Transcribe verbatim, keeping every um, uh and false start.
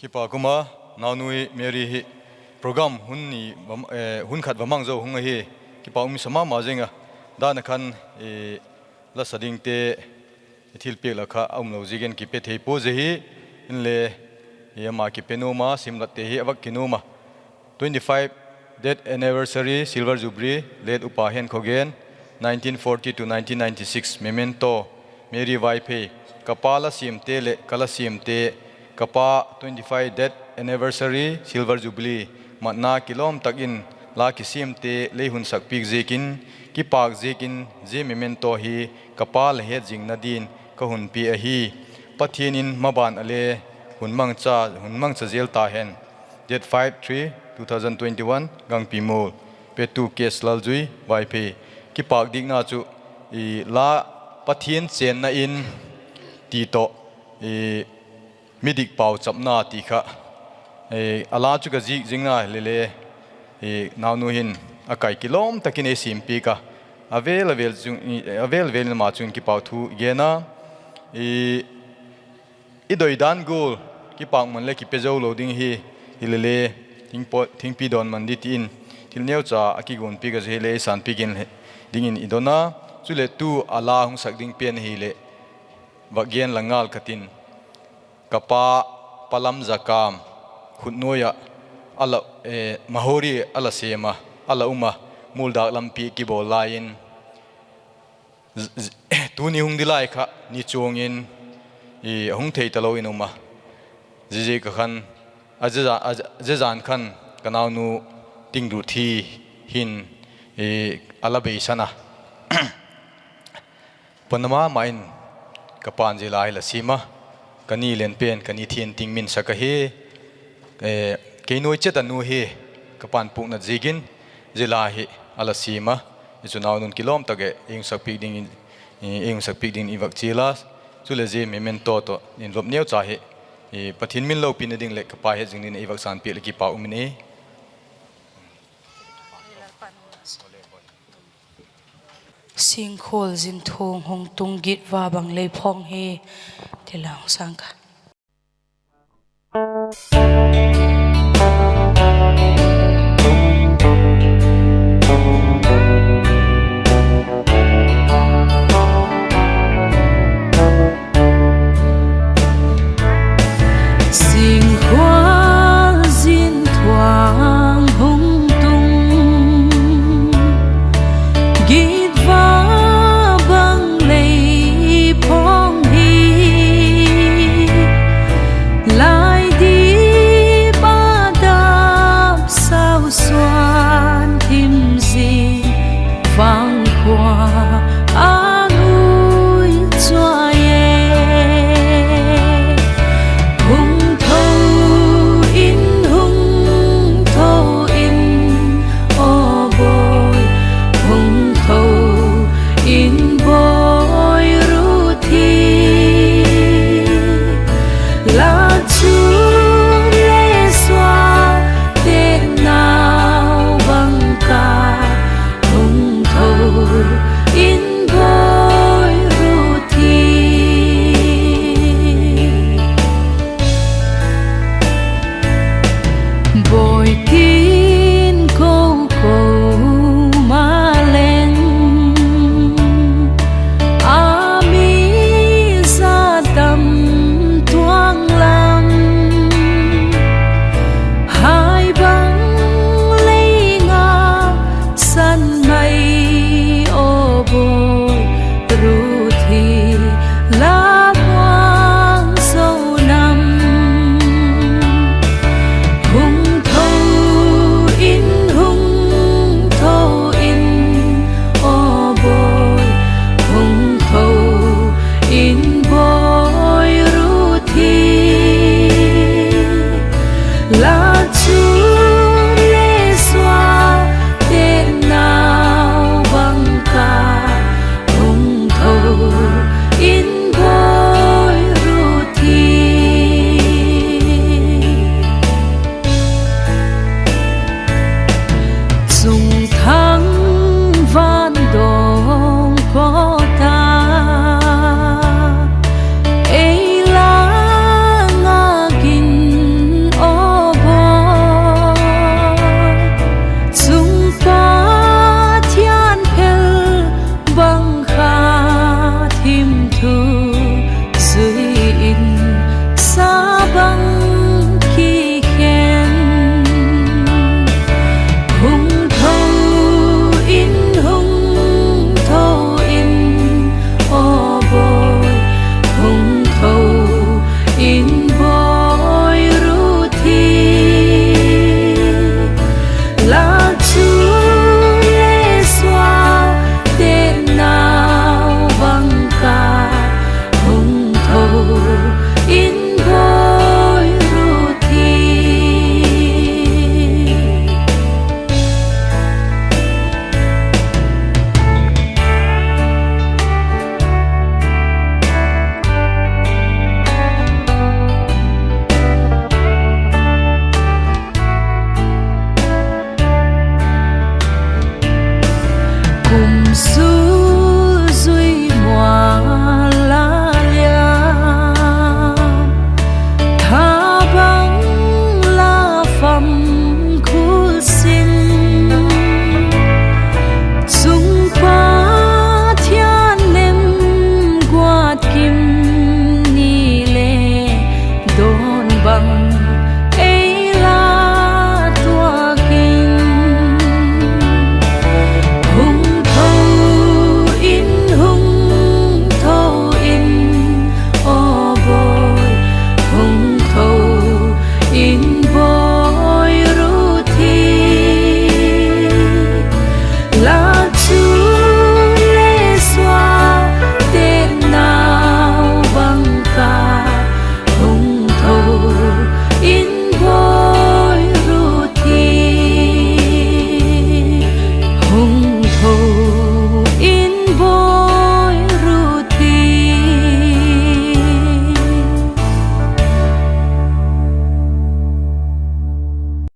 Kipak um a, naunu Mary hi program hun ni, hun khat va mang zo hung ahi. Kipak um sa ma ma zing a, dan a khan la sa dingte thilpiak la kha a umlo ziakin kipe thei pua zi hi. Inle ama kipe nuam a, simlatte hi a vak kinuam a. Twenty five death anniversary, silver jubilee, late Upa Henkhogen, nineteen forty to nineteen ninety six, memento, Mary Vaiphei, ka pa la siamte leh ka la siamte, ka pa twenty five death anniversary, silver jubilee, matna kilawm tak in la kisiamte lei hun sak piak ziakin, kipâk ziakin zia memento hi ka pa la het zingna din ka hun pia ahi. Pathian in maban a le hun mangcha, hun mangcha zel ta hen. Date five three two thousand twenty-one, Gangpimual. Petu Kes Laljui, Vaiphei. Kipâk dikna chu la Pathian chênna in ti tawh midik pauchapna ti kha a la chu ka zik zingna hile le, naunu hin a kai kilawm tak in ei siampiak a, a vêl vêl in ama chung in kipâk thu i gen a. I doidan gual kipâkman le kipe zo lo ding hi, hile le thingpi dawn man di ti in thil neucha a kiguanpiak a, zia hile ei sanpiak dingin i don a. Chuleh tu a la hung sak ding pen hileh vak gen la ngal ka tin, ka pa Palam Zakam khutnuai ah Mahori a la sêm a, a la um a, muldâk lampi kibawl lai in tuni hung di lai kha ni chuang in a hung thei talo in um a, ziaziak a khan, zia zan khan ka naunu Tingruthi hin a la beisan a. Pona ma ma in ka pa'n zia la hi la siam a, ka ni len pen ka ni thianting min sak ahi. Kei nuai chet a nu hi ka pa'n puknat ziakin zia la hi a la siam a. Hi chu naunun kilawm tak e, ei hun sak piak dingin i vak chial a. Chuleh zia memento tawh in vop neucha hi Pathian min lopina ding leh ka pa het zing dingin ei vak sanpiak leh kipâk um in e. Singkhual zinthuang hung tung git va bang lei phong hi, ti la hung sâng kha.